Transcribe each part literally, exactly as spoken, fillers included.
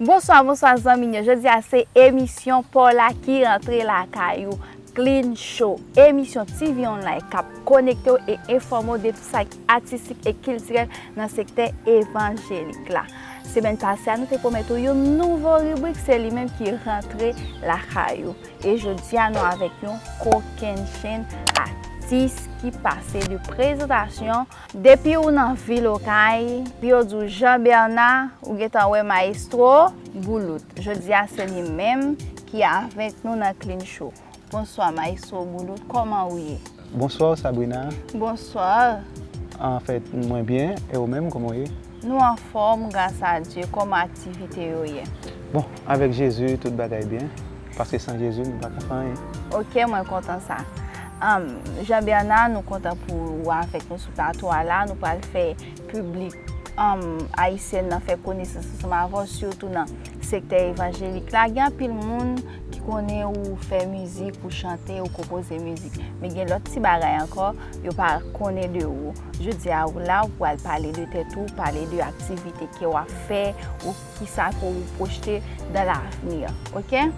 Bonswa, bonswa zanmi m yo. Jodi a se emisyon pa w la ki rantre lakay ou, Clean Show. Emisyon T V Online k ap konekte w e enfòme w de tout sa ki atistik e kiltirèl nan sektè evanjelik la. Semèn pase a, nou te pwomèt ou yon nouvo ribrik, se li menm ki rantre lakay ou. E jodi a, nou avèk yon kokennchenn atis ki pase de prezantasyon. Depi ou nan vil Okay, epi yo di w Jean Bernard, ou gentan wè Maestro Boulout. Jodi a, se li menm ki avèk nou nan Clean Show. Bonswa, Maestro Boulout, kòman ou ye? Bonswa, Sabrina. Bonswa. Anfèt, mwen byen, e ou menm, kòman w ye? Nou anfòm, gras a Dye. Kòman aktivite yo ye? Bon, avèk Jezi, tout bagay byen. Paske san Jezi, nou pa ka fè anyen. Ok, mwen kontan sa. Anm, Jean Bernard, nou kontan pou ou avèk nou sou plato a la. Nou pral fè piblik, anm, ayisyèn nan fè konesans ansanm avè w, sitou nan sektè evanjelik la. Gen anpil moun ki konnen ou fè mizik, ou chante, ou konpoze mizik. Men gen lòt ti bagay ankò, yo pa konnen de ou. Jodi a, ou la, ou pral pale de tèt ou, pale de aktivite ke w ap fè, ou kisa ke w pwojte dans l'avenir, ok?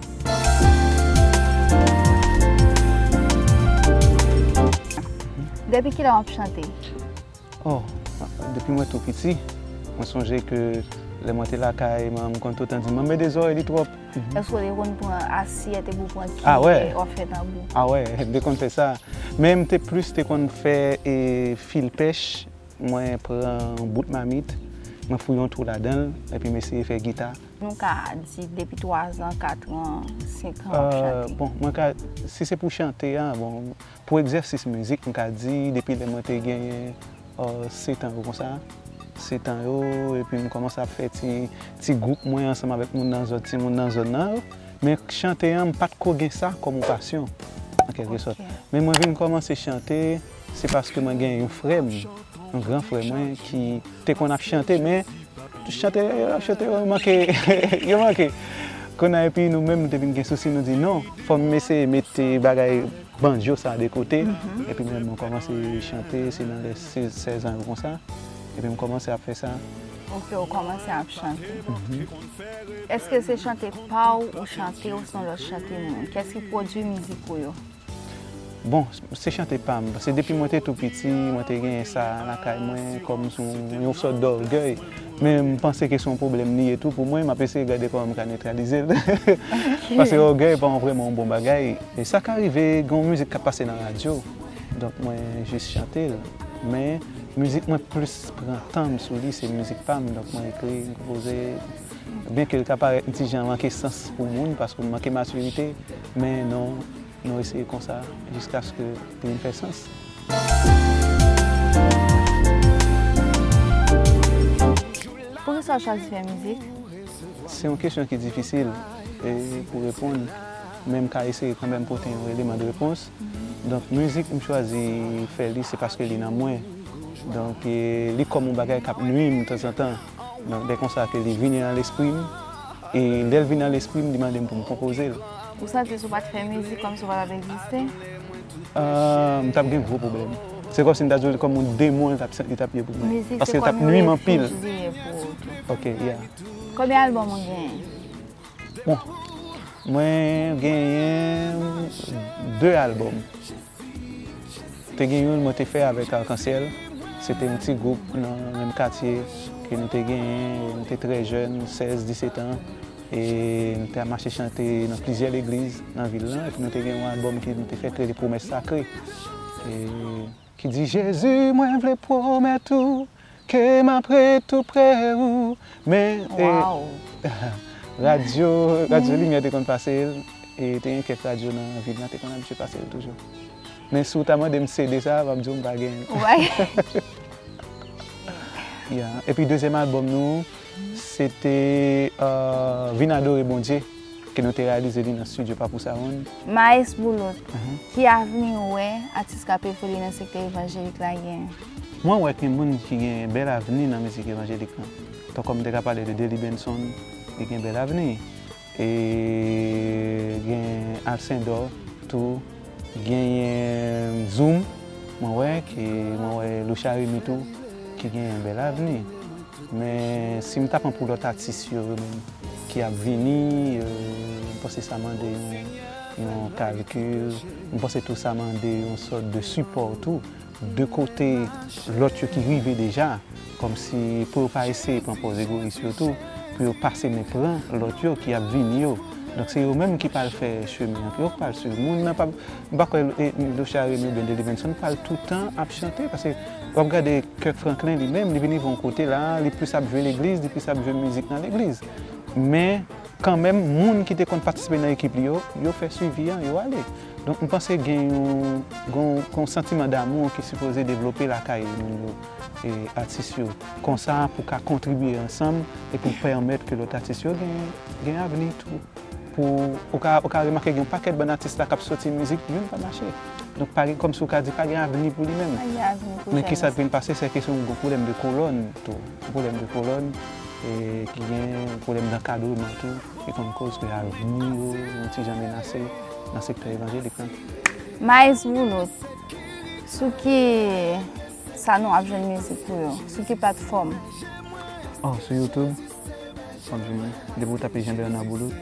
Depi kilè w ap chante? Oh, depi mwen tou piti, mwen sonje ke lè mwen te lakay, manman m konn toutan di m, "Manman, de zòrèy li twòp." Mhm. Èske w te konn pran asyèt epi w pran kiyè, w ap fè tanbou? Ah wè, m te konn fè sa. Men m te plis te konn fè, e, fil pèch, mwen pran bout mamit, mwen fouye yon twou ladan l, epi m eseye fè gita. Nou ka di depi twa zan, kat an, senk an w ap chante? Euh, bon, mwen ka, si se pou chante a, bon, pou egzèsis mizik, m ka di depi lè mwen te genyen, euh, sèt an yo konsa. Sèt an yo, epi m kòmanse ap fè ti, ti gwoup mwen ansanm avèk moun nan zòn, timoun nan zòn nan yo. Men chante an, m pa t ko gen sa kòm yon pasyon, an kèlke sòt. Ok. Men mwen vin kòmanse chante, se paske mwen gen yon frè m, yon gran frè mwen ki te konn ap chante, men chante, chante yo manke, yo manke. Kounye a, epi nou menm, nou te vin gen sousi, nou di, "Non, fò m eseye mete bagay banjo sa de kote." Mhm. Epi mwen menm, mwen kòmanse chante, se nan lè sèz, sèz an yo konsa. Epi m kòmanse ap fè sa. Ok, ou kòmanse ap chante. Mhm. Èske se chante pa w ou chante, ou se yon lòt chante moun? Kiyès ki pwodui mizik ou yo? Bon, se chante pa m. Paske depi mwen te tou piti, mwen te genyen sa lakay mwen kòm yon, yon sòt dògèy. Men m panse ke se yon pwoblèm li ye tou pou mwen, m ap eseye gade kòman m ka netralize l. Ok. Paske ògèy pa yon vrèman yon bon bagay. E sa ka rive, gen yon mizik k ap pase nan radyo. Donk, mwen jis chante l. Men, mizik mwen plis pran tan m sou li, se mizik pa m. Donk, mwen ekri, m konpoze. Byenke l ka parèt yon ti jan manke sans pou moun, paske m manke matirite, men non, nou eseye konsa jiskaske li vin fè sans. Poukisa w chwazi fè mizik? Se yon kesyon ki difisil, e, pou reponn, men m ka eseye kanmenm pote yon eleman de repons. Donk, mizik, m chwazi fè li, se paske li nan mwen. Donk, e, li kòm yon bagay k ap nui m tanzantan. Donk, lè konsa ke li vini nan lespri m, e lè l vin nan lespri m, li mande m pou m konpoze l. Ou santi si w pa t fè mizik, kòmsi w pa t ap egziste? Ah, m t ap gen gwo pwoblèm. Se kòmsi m ta di w li kòm yon demon li t ap, li t ap ye pou mwen. Mizik se kòm yon refij li ye pou ou tou. Ok, yeah. Konbyen albòm ou genyen? Bon, mwen genyen de albòm. Te gen youn mwen te fè avèk Arkansyèl. Se te yon ti gwoup nan menm katye ke nou te genyen. Nou te trè jèn, sèz, disèt an. E nou te ap mache chante nan plizyè legliz nan vil lan. Epi nou te gen yon albòm ke nou te fè ki rele Pwomès Sakre. E ki di, Jezi, mwen vle pwomèt ou ke m ap ret tou prè ou. Men, e, radyo, Radyo Limyè te konn pase l, e te gen kèk radyo nan vil la te konn abitye pase l toujou. Men si w ta mande m C D sa, m ap di w m pa genyen l. Ou pa genyen l? Ya. Epi dezyèm albòm nou, se te, euh, Vin Adore Bondye, ke nou te reyalize li nan estidyo Papou Sound. Maes Boulout, ki avni ou wè atis k ap evolye nan sektè evanjelik la genyen? Mwen wè gen moun ki gen bèl avni nan mizik evanjelik lan. Tankou m te ka pale de Delly Benson, li gen bèl avni. E gen Alcindor tou, genyen Zoom, mwen wè, ki, mwen wè Loucha Remy tou, ki gen bèl avni. Men si m ta pran pou lòt atis yo, yo menm, ki ap vini, euh, m panse sa mande yon, yon kalkil, m panse tou sa mande yon sòt de sipò tou, de kote lòt yo ki rive deja, kòmsi pou yo pa eseye pran pòz egoyis yo tou, pou yo pase men pran lòt yo ki ap vini yo. Donk se yo menm ki pral fè chemen an, yo k pral swiv. Moun nan pa, m pa kwè, e, Lochard Remy oubyen Delly Benson pral toutan ap chante, paske w ap gade Kirk Franklin li menm, li vin rive yon kote la, li plis ap jwe legliz, li plis ap jwe mizik nan legliz. Men, kanmenm, moun ki te konn patisipe nan ekip li yo, yo fè swivi an, yo ale. Donk, m panse gen yon, gen yon, gen yon santiman damou ki sipoze devlope lakay moun yo, e, atis yo. Konsa, pou ka kontribye ansanm e pou pèmèt ke lòt atis yo gen, gen avni tou. Pou, ou ka, ou ka remake gen yon pakèt bann atis la k ap soti mizik, youn pa mache. Donk, pa gen, kòmsi ou ka di, pa gen avni pou li menm. Pa gen avni pou jèn. Men kisa k vin pase, se ke se yon gwo pwoblèm de kolòn tou. Yon pwoblèm de kolòn, e ki gen yon pwoblèm d'ankadreman tou, ki konn koz ke avni yo yon ti jan menase nan sektè evanjelik la. Maes Boulout, sou ki sa nou ap jwenn mizik ou yo? Sou ki platfòm? Oh, sou YouTube. W ap jwenn, depi w tape Jean Bernard Boulout,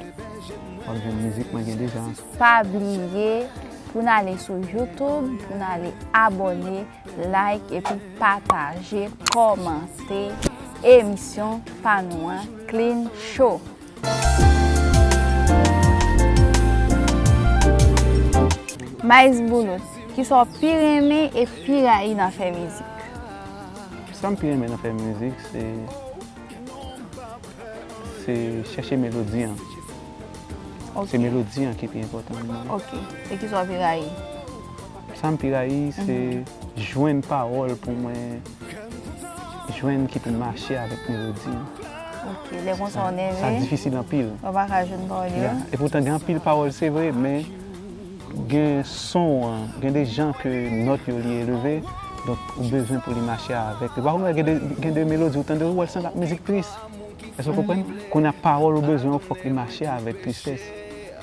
w ap jwenn mizik mwen gen deja. Pa bliye pou n ale sou YouTube, pou n ale abòne, like, epi pataje, kòmante emisyon pa nou an, Clean Show. Maes Boulout, kisa w pi renmen e pi rayi nan fè mizik? Sa m pi renmen nan fè mizik, se se chèche melodi an. Ok. Se melodi an ki pi enpòtan pou mwen. Ok. E kisa w pi rayi? Sa m pi rayi, se jwenn pawòl pou mwen jwenn ki pou mache avèk melodi an. Ok. Lè konsa w nève. Sa difisil anpil. Ou pa ka jwenn pawòl yo. Ya. E poutan gen anpil pawòl, se vre, men gen son an, gen de jan ke nòt yo li elve, donk ou bezwen pou li mache avèk. Ou pa konprann, gen de, gen de melodi ou tande, ou wè l sanble ak mizik tris. Èske w konprann? Kounye a pawòl ou bezwen yo fòk li mache avèk tristès.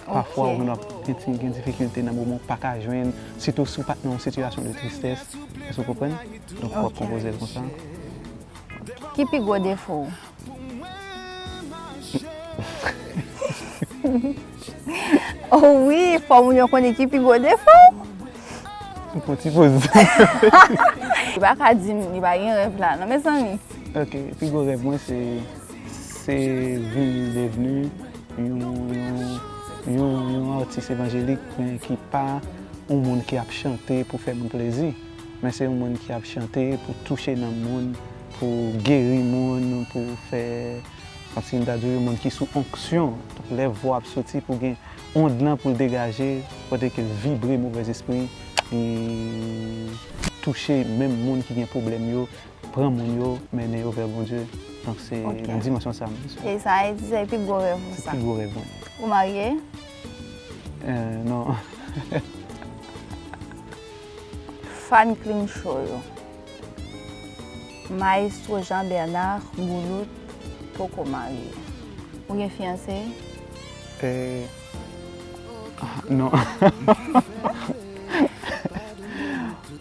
Pafwa ou konn ap gen ti, gen difikilte nan moman ou pa ka jwenn, sitou si w pa t nan yon sitiyasyon de tristès. Èske w konprann? Donk w ap konpoze l konsa. Ki pi gwo defo w? Oh wi, fò moun yo konnen ki pi gwo defo w. M pran ti poz. Li pa ka di m, li pa gen rèv la non, mezanmi. Ok, pi gwo rèv mwen se, se vin devni yon, yon, yon, yon atis evanjelik, men ki pa yon moun ki ap chante pou fè moun plezi, men se yon moun ki ap chante pou touche nanm moun, pou geri moun, pou fè, kòmsi m ta di w, yon moun ki sou onksyon. Donk, lè vwa ap soti pou gen ond lan pou l degaje, kote ke l vibre movèzespri, li touche menm moun ki gen pwoblèm yo, pran moun yo, mennen yo vè Bondye. Donk, se nan dimansyon sa a m di sa. E sa vle di se pi gwo rèv ou sa? Se pi gwo rèv mwen. Ou marye? Euh, non. Fan Clean Show yo. Maestro Jean Bernard Boulout poko marye. Ou gen fiyanse? Eh, ah, non.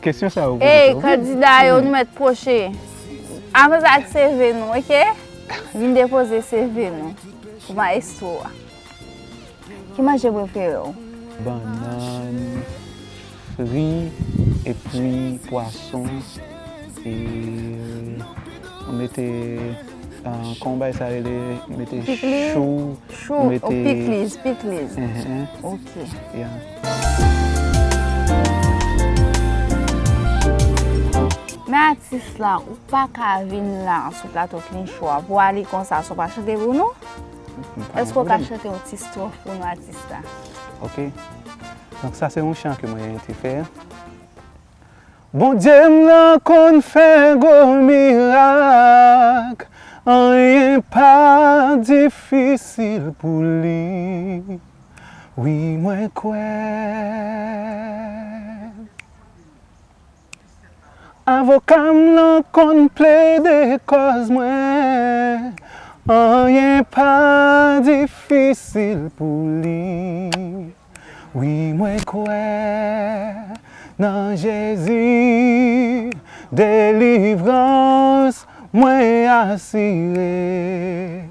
Kesyon sa yo poze. Ey, kandida yo, nou mèt pwoche. Avanse ak C V nou, ok? Vin depoze C V nou pou maestro a. Ki manje prefere w? Bannann, fri, epi pwason. E mete, ah, kòman bay sa rele? Mete chou, chou, mete pikliz, pikliz. Ok. Yeah. Men atis la, ou pa ka vin la sou plato Clean Show a pou ale konsa san w pa chante pou nou? Èske w ka chante yon ti stwòf pou nou, atis la? Ok. Donk, sa se yon chan ke mwen te fè. Bondye m nan konn fè gwo mirak, anyen pa difisil pou li. Wi, mwen kwè. Avoka m nan konn plede kòz mwen, anyen pa difisil pou li. Wi, mwen kwè nan Jezi, delivrans mwen asire.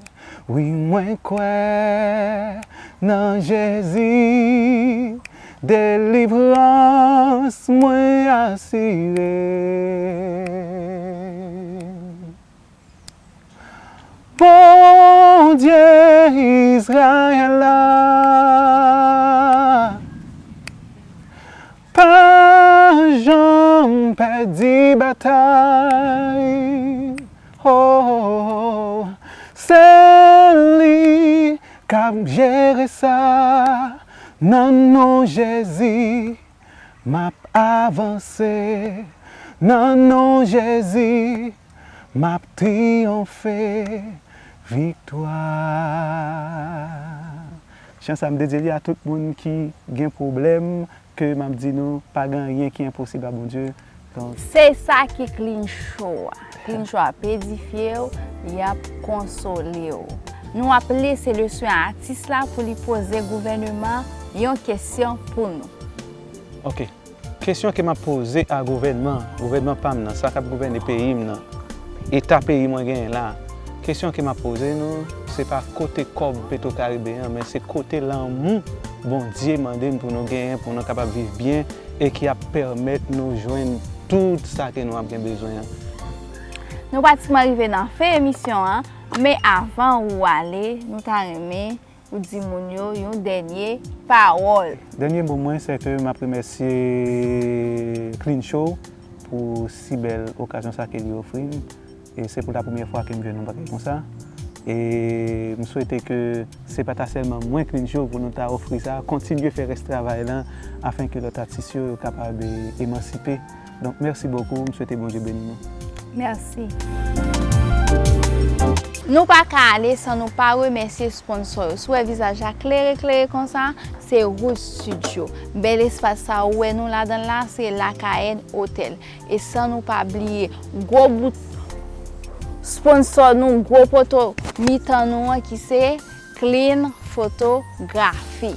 Wi, mwen kwè nan Jezi, delivrans mwen asire. Bondye Izrayèl la pa janm pèdi batay. Oh, se li k ap jere sa. Nan non Jezi, m ap avanse. Nan non Jezi, m ap triyonfe. Viktwa. Chan sa m dedye li a tout moun ki gen pwoblèm, ke m ap di nou, pa gen anyen ki enposib a Bondye. Donk, se sa ki Clean Show a. Clean Show ap edifye w, y ap konsole w. Nou ap lese leswen a atis la pou li poze gouvèneman yon kesyon pou nou. Ok. Kesyon ke m ap poze a gouvènman, gouvènman pa m nan, sa k ap gouvène peyi m nan, eta peyi mwen genyen la, kesyon ke m ap poze nou, se pa kote kòb Petro Caribe an, men se kote lanmou Bondye mande n pou nou genyen, pou nou kapab viv byen, e ki ap pèmèt nou jwenn tout sa ke nou ap gen bezwen an. Nou pratikman rive nan fen emisyon an, men avan ou ale, nou ta renmen ou di moun yo yon dènye pawòl. Dènye mo mwen, se ke m ap remèsye Clean Show pou si bèl okazyon sa ke li ofri m. E se pou la premyè fwa ke m jwenn yon bagay konsa. E m swete ke se pa ta sèlman mwen, Clean Show, pou nou ta ofri sa. Kontinye fè rès travay lan, afenke lòt atis yo, yo kapab, e, emansipe. Donk, mèsi bokou. M swete Bondye beni nou. Mèsi. Nou pa ka ale san nou pa remèsye sponsò yo. Si w wè vizaj la klere, klere konsa, se Root Studio. Bèl espas sa ou wè nou ladan l la, se Lakayèn Hotel. E san nou pa bliye gwo bout sponsò nou, gwo poto mitan nou an ki se Clean Photography.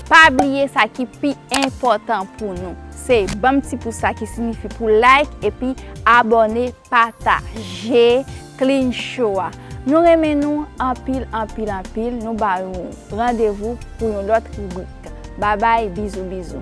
Pa bliye sa ki pi enpòtan pou nou. Se ban m ti pous sa ki siyifi pou like epi abòne, pataje Clean Show a. Nou renmen nou anpil, anpil, anpil. Nou ba nou randevou pou yon lòt ribrik. Babay, bizou, bizou.